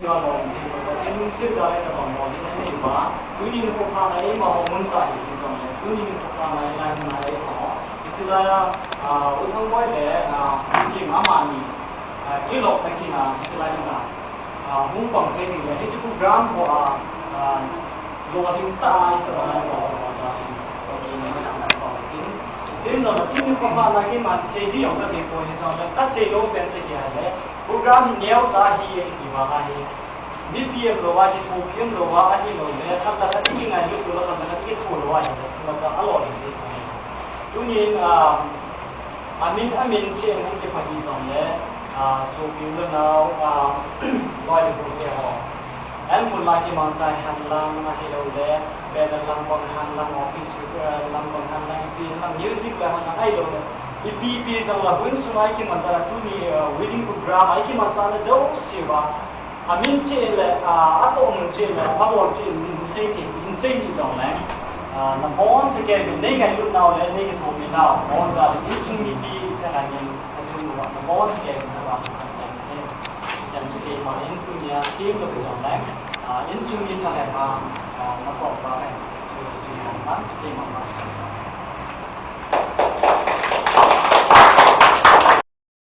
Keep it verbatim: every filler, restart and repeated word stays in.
Nga lom ding, Pathen lungset jal a tabang lom ding anei uva. Tuni nikho pha na eima ho mun cha hi jong le, tuni nikho pha na eima ho. Hiche lai a, ah, U Thangboi le, ah, King amani, ah, kilop na kin a, hiche lai a, ah, hung pang thei ding le, hiche program ho a, ah, lolhing tah a, hitabang a, lolhing tah a, lolhing tah a, lolhing tah a. Tin jong le, tuni nikho pha na keiman sei ding jong ka ti poi, hijong le, ka sei lou pen chu hi le, program hi neo tah ahi, ti vang ahi. Mipi umlou a, kithopi umlou a, ahilouleh, khat le khat ikingailut lou a, khat le khat ikitho lou a, ahile, tua chu alolhing ding ahi. Tunin, ah, amin, amin cheh in kipah hih jongle, ah, sopi u le nao, ah, loi le gol te ho. An mun la kimangcha hen lang, ahilouleh, banner lang bang hen lang, office, ah, lang bang hen lang, ipi hen lang, music le hen lang, ahilouleh, ipi ipi jong la, hun sunga ikimangcha la, tuni, ah, wedding program a ikimangcha la jouse uva. Amin cheh in le, ah, atoh mun cheh in le, abol cheh in, hin sei thei, hin sei ni jong le, ah, nabonchauva kei, nei ngailut nau le, nei kithopi nau, boncha le, insung mipi, chana nin, achung uva, nabonchauva kei, nabonchauva kei, jan chu kei ma, insung nia, kim lo jong le, ah, insung mi tha le ma, ah, nabonchauva kei.